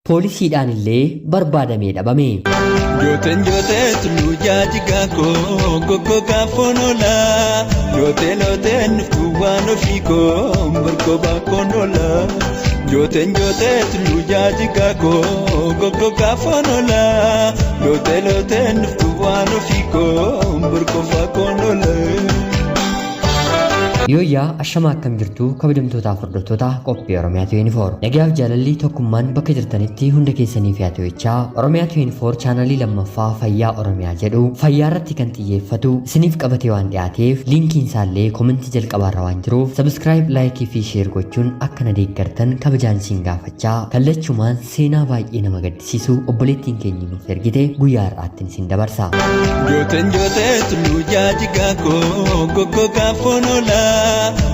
Poolisiidhaan illee barbaadamee dhabame. Jooteen jootee tulluu jaajigaa koo goggogaa foon oolaa. Jootee looteen dhuftuu waan ofii koo barkoobaa koon oolaa. Jooteen jootee tulluu jaajigaa koo goggogaa foon oolaa. Jootee looteen dhuftuu waan ofii koo barkoobaa koon oolaa. Yooyyaa, ashamaa, akkam jirtu kabajamtootaaf hordoftoota qophii Oromiyaa 24? Nagayaaf jaalalli tokkummaan bakka jirtanitti hunda keessaniif yaa ta'echaa, Oromiyaa 24 chaanalii lammaffaa Fayyaa Oromiyaa jedhu fayyaa irratti kan xiyyeeffatu isiniif qabatee waan dhiyaateef, liinkiin isaallee komentii jalqabaarra waan jiruuf, subscribe, like fi share gochuun akka na deeggartan kabajaan isin gaafachaa, kallachumaan seenaa baay'ee nama gaddisiisu obboleettiin keenya nuuf ergite guyyaa har'aattiin isin dabarsa. Jooteen jootee tulluu jaajigaa koo goggogaa foon oolaa.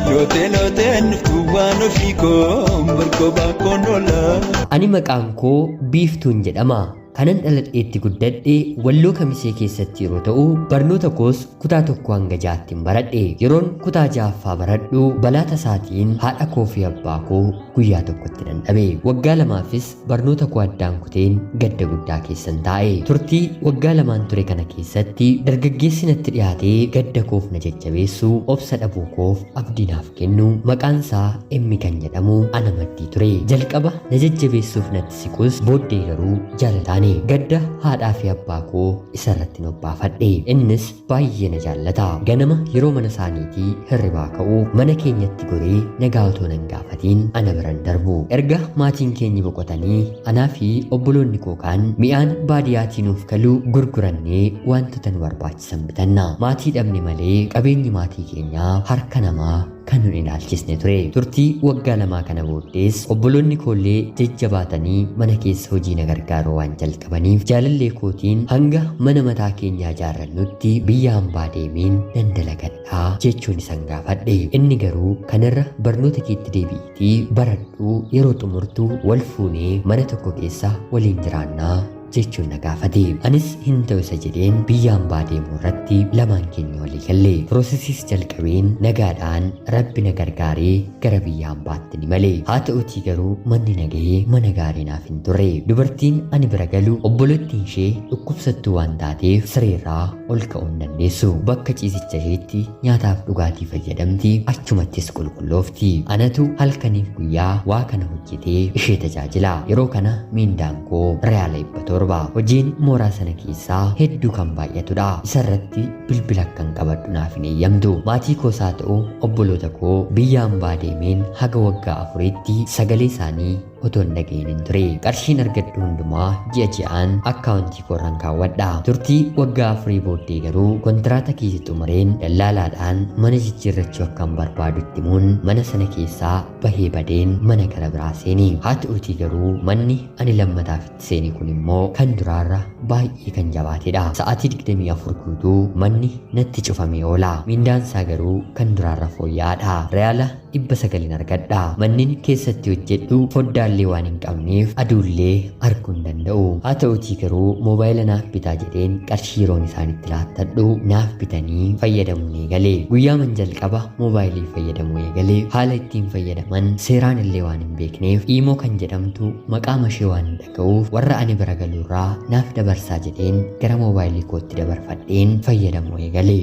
Jootee looteen dhuftuu waan ofii koo barkoobaa koon oolaa. Ani maqaan koo Biiftuun jedhama. Kanan dhaladheetti guddadhe Walloo Kamisee keessatti yeroo ta'u, barnoota koos kutaa 1 hanga 6tti baradhe. Yeroon kutaa ja'affaa baradhu balaa tasaatiin haadha koo fi abbaa koo guyyaa tokkotti nan dhabe. Waggaa 2fis barnoota koo addaan kuteen gadda guddaa keessan taa'e. Turtii waggaa 2n ture kana keessatti dargaggeessi natti dhiyaatee gadda koof na jajjabeessu, obsa dhabuu koof abdii naaf kennu, maqaan isaa Emmi kan jedhamu ana maddii ture. Jalqaba na jajjabeessuuf natti siqus, booddee garuu jaalataane. Gadda haadhaa fi abbaa koo isarratti nobbaafadhe. Innis baay'ee na jaallata. Ganama yeroo mana isaaniitii hirribaa ka'u mana keenyatti goree nagaa otoo nan gaafatiin ana biran darbu. Erga maatiin keenya boqotanii anaa fi obboloonni koo kaan mi'aan baadiyyaatii nuuf galuu gurgurannee wantoota nu barbaachisan bitanna. Maatii dhabne malee qabeenyi maatii keenyaa harka namaa kan nun ilaalchisne ture. Turtii waggaa 2 kana booddees obboloonni koollee jajjabaatanii mana keessa hojii na gargaaruu waan jalqabaniif, jaalallee kootiin hanga mana mataa keenyaa ijaarrannutti biyya hambaa deemeen nan dalagadhaa jechuun isan gaafadhe. Inni garuu kanarra barnoota keetti deebi'iitii baradhuu, yeroo xumurtu wal fuunee mana tokko keessa waliin jiraannaa jechuun na gaafate. Anis hin ta'u isa jedheen biyya hambaa deemuu irratti lamaan keenya walii galle. Processiis jalqabeen nagaadhaan Rabbi na gargaaree gara biyya hambaatti ni male. Haa ta'utii garuu manni na gahee mana gaarii naaf hin turre. Dubartiin ani bira galu obboleettiin ishee dhukkubsattuu waan taateef sireerraa ol ka'uu hin dandeessu. Bakka ciisicha isheetti nyaataaf dhugaatii fayyadamti, achumattis qulqulloofti. Anatu halkaniif guyyaa waa kana hojjetee ishee tajaajila. Yeroo kana miindaan koo riyaala 700. Hojiin mooraa sana keessaa hedduu kan baay'atudha. Isarratti bilbila akkan qabadhu naaf hin eeyyamtu. Maatii koos haa ta'u obboloota koo biyya hambaa deemeen haga waggaa 4tti sagalee isaanii otoo hin dhagahin hin ture. Qarshiin argadhu hundumaa ji'a ji'aan akkaawuntii koorraan kaawwadha. Turtii waggaa 4 booddee garuu kontiraata kiisii xumureen dallaalaadhaan mana jijjiirrachuu akkan barbaadu itti himuun mana sana keessaa bahee badeen mana gara biraa seeni. Haa ta'uutii garuu manni ani lammataaf itti seeni kun immoo kan duraarra baay'ee kan jabaatedha. Sa'aatii 24 guutuu manni natti cufamee oola. Mindaan isaa garuu kan duraarra fooyya'aadha. Reyaala 900n argadha. Manneen keessatti hojjedhu foddaallee waan hin qabneef aduullee arguu hin danda'u. Haa ta'uutii garuu moobaayila naaf bitaa jedheen qarshii yeroon isaanitti laattadhu naaf bitanii fayyadamuun eegale. Guyyaa man jalqaba moobaayilii fayyadamuu eegale, haala ittiin fayyadaman seeraan illee waan hin beekneef, iimoo kan jedhamtu maqaa mashee waan hin dhaga'uuf, warra ani bira galuurraa naaf dabarsaa jedheen gara moobaayilii kootti dabarfadheen fayyadamuu eegale.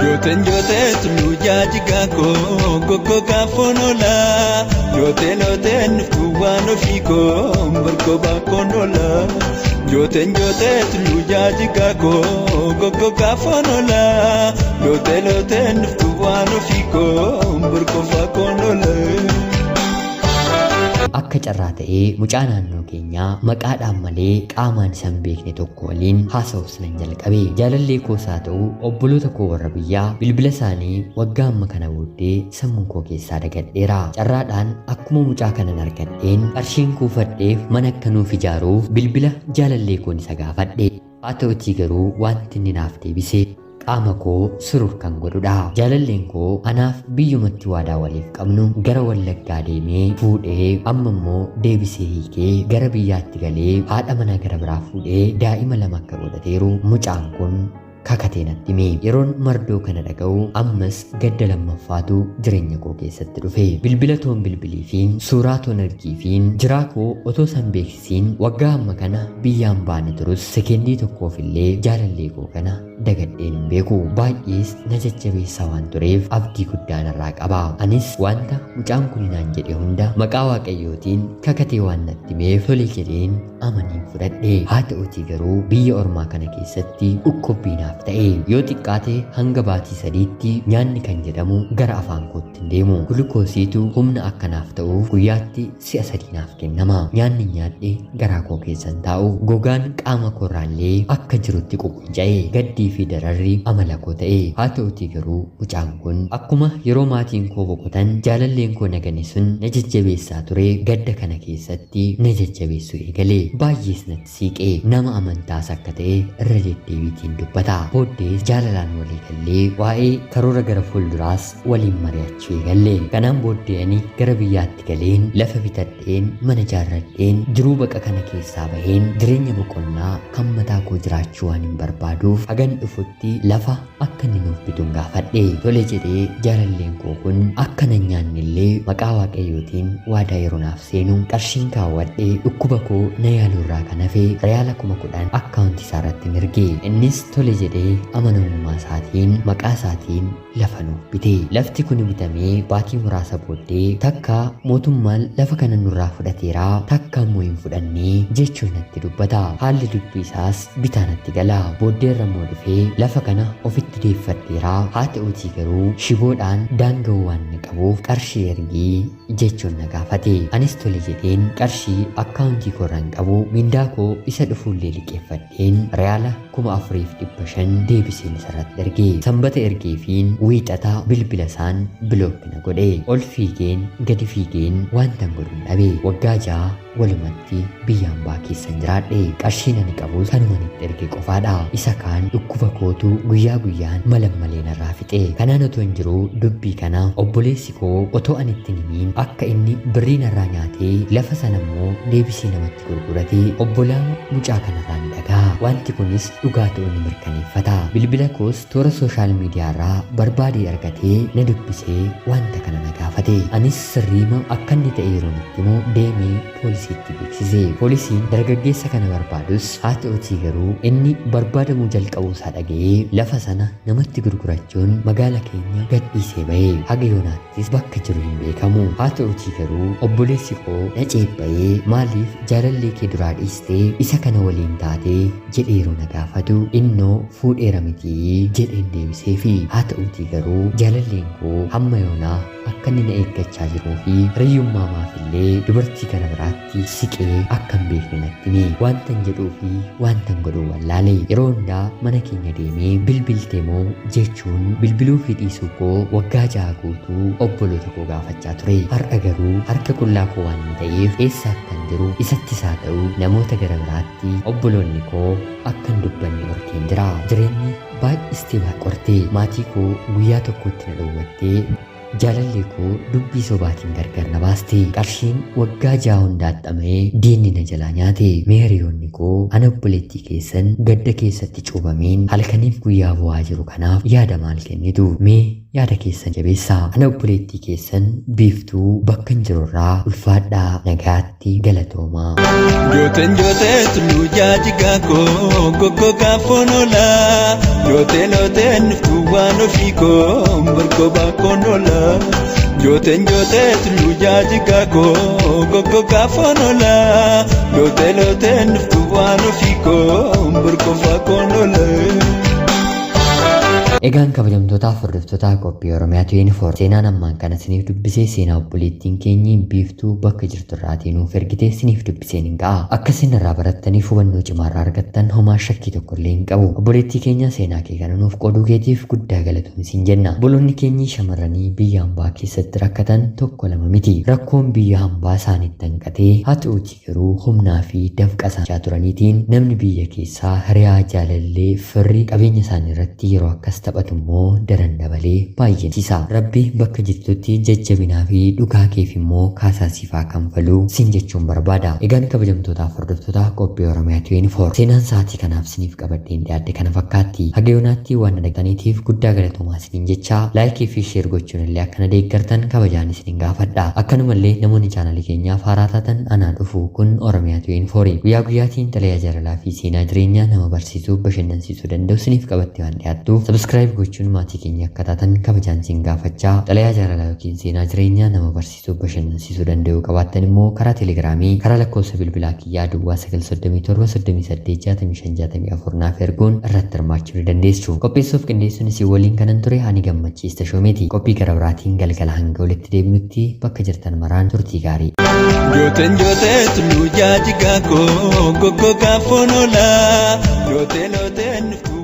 Jooteen jootee tulluu jaajigaa koo goggogaa foon oolaa. Jootee looteen dhuftuu waan ofii koo barkoobaa koon oolaa. Jooteen jootee tulluu jaajigaa koo goggogaa foon oolaa. Jootee looteen dhuftuu waan ofii koo barkoobaa koon oolaa. Akka carraa ta'ee mucaa naannoo keenyaa maqaadhaan malee qaamaan isa hin beekne tokko waliin haasa'uus nan jalqabe. Jaalallee koos haa ta'u obboloota koo warra biyyaa bilbila isaanii waggaa amma kana booddee sammuu koo keessaa dagadheera. Carraadhaan akkuma mucaa kanan argadheen qarshiin kuufadheef mana akka nuuf ijaaruuf bilbila jaalallee koon isa gaafadhe. Haa ta'utii garuu wanti inni naaf deebise qaama koo surur kan godhudha. Jaalalleen koo anaaf biyyumatti waadaa waliif qabnu gara Wallaggaa deemee fuudhee, amma immoo deebisee hiikee gara biyyaatti galee haadha manaa gara biraa fuudhee daa'ima lama akka godhateeru mucaan kun kakatee natti hime. Yeroon mardoo kana dhaga'u ammas gadda lammaffaatu jireenya koo keessatti dhufe. Bilbila toon bilbilii fi suuraa toon ergii fi jiraa koo otoo san beeksisiin waggaa amma kana biyyaan baane turus sekeendii tokkoof illee jaalallee koo kana dagadheen hin beeku. Baay'ees na jajjabeessaa waan tureef abdii guddaa narraa qaba. Anis wanta mucaan kun naan jedhe hunda maqaa Waaqayyootiin kakatee waan natti himeef tole jedheen amaniin fudhadhe. Haa ta'utii garuu biyya ormaa kana keessatti dhukkubbii naaf ta'e. Yoo xiqqaate hanga baatii 3tti nyaanni kan jedhamu gara afaan kootti hin deemu. Gulukoosiitu humna akkanaaf ta'uuf guyyaatti si'a 3 naaf kennama. Nyaanni nyaadhe garaa koo keessan taa'u. Gogaan qaama koorraallee akka jirutti ququnca'e. Gaddii fi dararri amala koo ta'e. Haa ta'utii garuu mucaan kun akkuma yeroo maatiin koo boqotan jaalalleen koo nagane sun na jajjabeessaa ture, gadda kana keessatti na jajjabeessuu eegale. Baay'ees natti siiqe. Nama amantaas akka ta'e irra deddeebiitiin dubbata. Booddees jaalalaan walii gallee waa'ee karoora gara fuulduraas waliin mari'achuu eegalle. Kanaan booddee ani gara biyyaatti galeen lafa bitadheen mana ijaarradheen jiruu baqa kana keessaa baheen jireenya boqonnaa kan mataa koo jiraachuu waan hin barbaaduuf hagan dhufutti lafa akka inni nuuf bituun gaafadhe. Tole jedhee jaalalleen koo kun akka nan nyaanne illee maqaa Waaqayyootiin waadaa yeroo naaf seenu qarshiin kaawwadhe dhukkuba koo na yaaluurraa kan hafe reyaala 10,000 akkaawuntii isaa irratti hin erge. Innis tole jedhee amanamummaa isaatiin maqaa isaatiin lafa nuuf bite. Lafti kun bitamee baatii muraasa booddee takka mootummaan lafa kana nurraa fudhateera, takka immoo hin fudhannee jechuun natti dubbata. Haalli dubbii isaas bitaa natti gala. Booddeerra immoo dhufee lafa kana ofitti deeffadheera, haa ta'uutii garuu shiboodhaan daanga'uu waan inni qabuuf qarshii ergii jechuun na gaafate. Anis tole jedheen qarshii akkaawuntii koorraan qabu mindaa koo isa dhufuullee liqeeffadheen reyaala 4,500 deebiseen isarratti erge. Sanbata ergeefiin wiixata bilbila isaan bilookki na godhe. Ol fiigeen gadi fiigeen wantan godhuun dhabe. Waggaa 6 walumatti biyya hambaa keessan jiraadhe. Qarshiin ani qabu sanuman itti erge qofaadha. Isa kaan dhukkuba kootu guyyaa guyyaan malan malee narraa fixe. Kanaan otoo hin jiruu dubbii kana obboleessi koo otoo ani itti hin himiin akka inni birrii narraa nyaatee lafa sana immoo deebisee namatti gurgurate obbolaa mucaa kanarraa ni dhaga'a. Wanti kunis dhugaa ta'uu ni mirkaneeffata. Bilbila koos toora sooshaal miidiyaarraa barbaadee argatee na dubbisee wanta kana na gaafate. Anis sirriima akka inni ta'e yeroon itti himu deemee poolisiitti beeksise. Poolisiin dargaggeessa kana barbaadus haa ta'utii garuu inni barbaadamuu jalqabuu isaa dhaga'ee lafa sana namatti gurgurachuun magaala keenya gadhiisee ba'e. Haga yoonaattis bakka jiru hin beekamu. Haa ta'utii garuu obboleessi koo na ceepha'ee maaliif jaalallee kee duraa dhiistee isa kana waliin taatee jedhee yeroo na gaafatu innoo fuudheera mitii jedheen deebiseefi. Haa ta'utii garuu jaalalleen koo hamma yoonaa akka inni na eeggachaa jiruu fi hiriyyummaa maafillee dubartii gara biraatti siqee akka hin beekne natti hime. Wantan jedhuu fi wantan godhuu wallaale. Yeroo hundaa mana keenya deemee bilbiltee moo jechuun bilbiluu fi dhiisuu koo waggaa 6 guutuu obboloota koo gaafachaa ture. Har'a garuu harka qullaa koo waan hin ta'eef eessa akkan jiru isattis haa ta'u namoota gara biraatti obboloonni koo akka hin dubbanne dhorkeen jira. Jireenyi baay'istee qorte. Maatii koo guyyaa tokkotti na dhowwattee jaalallee koo dubbii sobaatiin gargar na baaste. Qarshiin waggaa 6 hundaatti diinni na jalaa nyaate. Mee hiriyoonni koo ana obboleettii keessan gadda keessatti cuubameen halkaniif guyyaa bu'aa jiru kanaaf yaada maal kennitu? Mee yaada keessan jabeessaa. Ana obboleettii keessan Biiftuu bakka hin jirurraa ulfaadhaa, nagaatti, galatoomaa. Jooteen jootee tulluu jaajigaa koo goggogaa foon oolaa. Jootee looteen dhuftuu waan ofii koo barkobaa koon oolaa. Jooteen jootee tulluu jaajigaa koo goggogaa foon oolaa. Lootee looteen dhuftuu waan ofii koo barkobaa koon oolaa. Egaan kabajamtootaaf hordoftoota qophii Oromiyaa 24 seenaan ammaan kana isiniif dubbisee seenaa obboleettiin keenyi Biiftuu bakka jirtu irraatii nuuf ergite isiniif dubbiseen hin ga'a. Akka isin irraa barattaniif hubannoo cimaa irraa argattan homaa shakkii tokko illee hin qabu. Obboleettii keenya seenaa kee kana nuuf qooduu keetiif guddaa galatoomi siin jenna. Obboloonni keenyi shamarranii biyya hambaa keessatti rakkatan tokko lama miti. Rakkoon biyya hambaa isaanitti hanqatee haa ta'uutii garuu humnaa fi dafqa isaanii turaniitiin namni biyya keessaa hiriyaa jaalallee firri qabeenya isaanii irratti yeroo akkas taphatu immoo daran dabalee baay'ee ciisa. Rabbi bakka jirtutti jajjabinaa fi dhugaa keef immoo kaasaa siifaa kanfaluu sin jechuun barbaada. Egaan kabajamtootaaf hordoftoota qophii Oromiyaa 24 seenaan sa'aatii kanaaf siniif qabadheen dhiyaadhe kana fakkaatti. Haga yoonaatti waan dhaggeeffattaniitiif guddaa galatoomaa isiniin jecha like fi share gochuun illee akkana deeggartan kabajaan isiniin gaafadha. Akkanumallee namoonni chaanalii keenyaaf haaraa taatan anaa dhufu. Kun Oromiyaa 24 guyyaa guyyaatiin xalayaa jaalalaa fi seenaa jireenyaa nama barsiisuu bashannansiisuu danda'u isiniif qabattee waan dhiyaattuuf subscribe gochuun maatii keenya akka taatan kabajaan isin gaafachaa, xalayaa jaalalaa yookiin seenaa jireenyaa nama barsiisuu bashannansiisuu danda'u qabaattan immoo karaa telegiraamii karaa lakkoofsa bilbilaa kiyyaa duwwaa 937 38 65 64 naaf erguun irratti hirmaachuu ni dandeessu. Qopheessuuf qindeessuun isin waliin kanan ture ani Gammachiis Tashoomeeti. Qophii gara biraatiin galgala hanga walitti deebinutti bakka jirtan maraan turtii gaarii. Jooteen jootee tulluu jaajigaa koo goggogaa foon oolaa jootee looteen.